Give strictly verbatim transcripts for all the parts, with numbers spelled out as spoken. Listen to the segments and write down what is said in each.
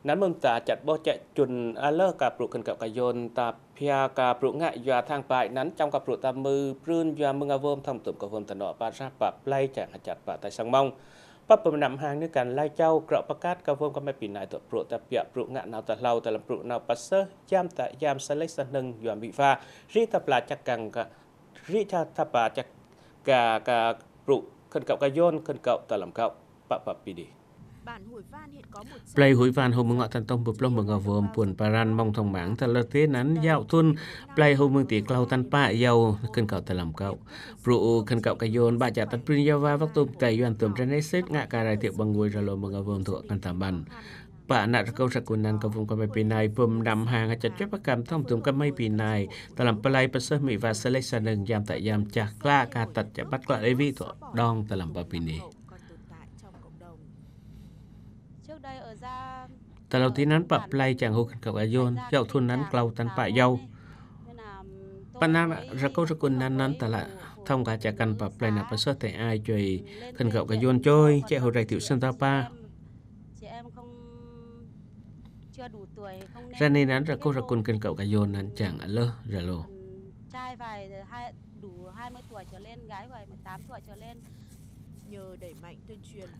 Anăn mơ̆ng ta čăt ƀuh čĕ čŭn alơ ka prŭ khân khăo kơ Yuăn ta pia ka prŭ ngă yua thang pai anăn čăm ka prŭ ta mưn prưn yua mơ̆ng awôm thŏng tŭm ka wôm ta nŏ pă rah pă plei čang hơčăt pă tai sang mông. Pă pơm năm hang nư kăn lai čâo krŏ pơkat ka wôm kơ mei pi nai tŏ prŭ ta pia prŭ ngă nao ta hlâo ta lăm prŭ nao pă sơh jam ta yam sa leh sa hnơ̆ng yua mĭ wa ri ta pla čăk kăng ka ri ča ta pla čăk ka ka prŭ khân khăo kơ Yuăn khân khăo ta lăm khăo pă pă pi đi. Plei Huê Van hôm mơ̆ng ngŏ tăn tông bơplông mơ̆ng awôm puăn pă răn mông thŏng măng ta lơ tê anăn yau thŭn plei hôm mơ̆ng ti klâo tăn pă yau khân khăo ta lăm khăo. Prŭ khân khăo kơ Yuăn ƀă čă tăn prưn yua wa wăk tŭm ta Yuăn tŭm drei nê sĭt ngă ka rai tiŏ ƀăng ngui ră lô mơ̆ng awôm tŭ kăn ta măn. Pă ană rơkâo rơkŭn anăn ka wôm kơ mei pi nai pơm năm hang hơčăt čuê pă kăm thŏng tŭm kơ mei pi nai ta lăm plei pă sơh mĭ wa sa leh sa hnơ̆ng yam ta yam čah kla ka tăt ča ƀăt kla lê wĭ tŏ đong ta lăm pă pi nai. Ta lơ tê anăn pă plei čang hŏ khân khăo kơ Yuăn yau thŭn anăn klâo tăn pă yau. Pă ană rơkâo rơkŭn anăn anăn ta lă thŏng ka ča kăn pă plei nao pă sơh tê ai čuê khân khăo kơ Yuăn čuê čĕ hŏ rai tiŏ sĭn ta pă. Ră anei anăn rơkâo rơkŭn khân khăo kơ Yuăn anăn čang alơ ră lô.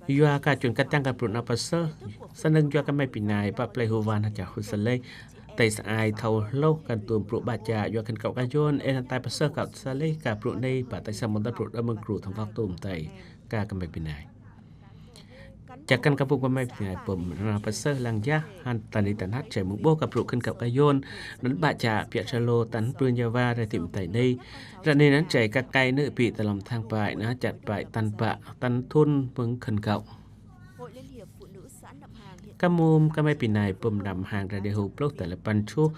Yua ka čŭn kăt čang ka prŭ nao pă sơh sa hnơ̆ng yua kơ mei pi nai pă plei Huê Van hơčăt hŭt sa leh. Tê sa ai thâo hlôh kăn tŭm prŭ ƀă čă yua khân khăo kơ Yuăn ê anăn tai pă sơh kăo sa leh ka prŭ anei pă tai sang mông ta prŭ đơ mơ̆ng krŭ thŏng wăk tŭm tê ka kơ mei pi nai. Ča kăn ka wôm kơ mei pi nai pơm nao pă sơh lăng yă hăn ta ni ta năt čê mơ̆ng ƀuh ka prŭ khân khăo kơ Yuăn anăn ƀă čă pia ră lô tăn prưn yua wa rai tiŏ mtei anei. Ră anei anăn čê ka kai nư pi ta lăm thang pai nă čăt pai tăn pă tăn thŭn mơ̆ng khân khăo. Ka mum kơ mei pi nai pơm năm hang ră đê hŏ pluh ta lơ păn čuh.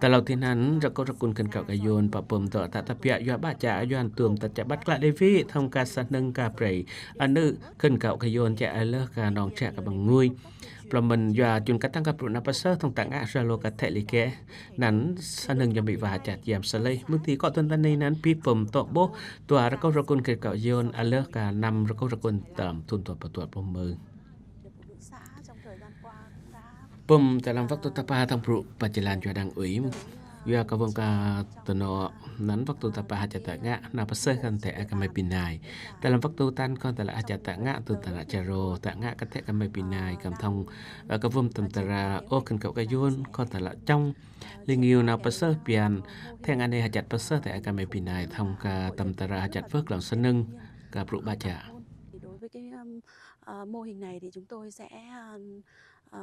Ta lơ tê anăn rơkâo rơkŭn khân khăo kơ Yuăn pă pơm tŏ ta ta pia yua ƀă čă Yuăn tŭm ta ča ƀăt kla lê wĭ thŏng ka sa hnơ̆ng ka prei. Ană khân khăo kơ Yuăn ča alơ ka nŏng ča ka ƀăng ngui. Plŏm mơ̆n yua čŭn kăt čang ka prŭ nao pă sơh thŏng ta ngă ră lô ka thê lê kê. Anăn sa hnơ̆ng yua mĭ wa čăt yam sa leh. Mơ̆ng ti kŏ thŭn ta anei anăn pi pơm tŏ ƀuh tua rơkâo rơkŭn khân khăo Yuăn alơ ka năm rơkâo rơkŭn tăm thŭn tŏ pă tŏ pơm mơ̆ng. Pơm ta lăm wăk tŭ ta pă thŏng prŭ pă jơlan yua đăng ui. Yua ka wôm ka tơnŏ anăn wăk tŭ ta pă hơčăt ta ngă nao pă sơh kăn tê ai kơ mei pi nai. Ta lăm wăk tŭ tăn kăn ta lă hơčăt ta ngă tŭ ta lă ča rô ta ngă kăn tê kơ mei pi nai kăm thŏng, ơ, ka wôm tăm ta ra ôh khân khăo kơ Yuăn kăn ta lă čŏng. Lê ngiu nao pă sơh pian thêng anei hơčăt pă sơh tê ai kơ mei pi nai thŏng ka tăm ta ra hơčăt wơh klŏng sa hnơ̆ng ka prŭ ƀă čă. Thì đối với cái, ưm, ờ, mô hình này thì chúng tôi sẽ, ờ, ờ,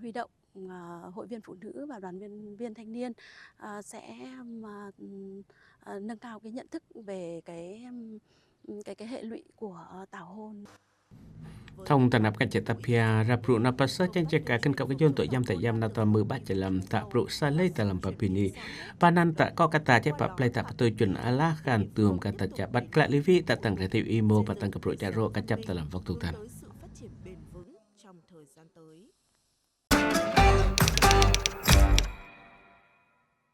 huy động, ờ, hội viên phụ nữ và đoàn viên, viên thanh niên, ờ, sẽ, ưm, ờ, ừm, ờ, nâng cao cái nhận thức về cái, ưm, cái, cái hệ lụy của, ờ, tảo hôn. Thŏng ta năp kăn čê ta pia ra prŭ nao pă sơh čang čê ka khân khăo kơ Yuăn tŏ yam ta yam nao ta mưn ƀă čă lăm ta prŭ sa leh ta lăm pă pi nai. Pă anăn ta kŏ kơ ta čê pă plei ta pă tui čŭn alah kăn tŭm ka ta ča ƀăt kla lê wĭ ta tăng rai tiŏ imo pă tăng ka prŭ ča rô ka čăp ta lăm wăk tŭ tăn.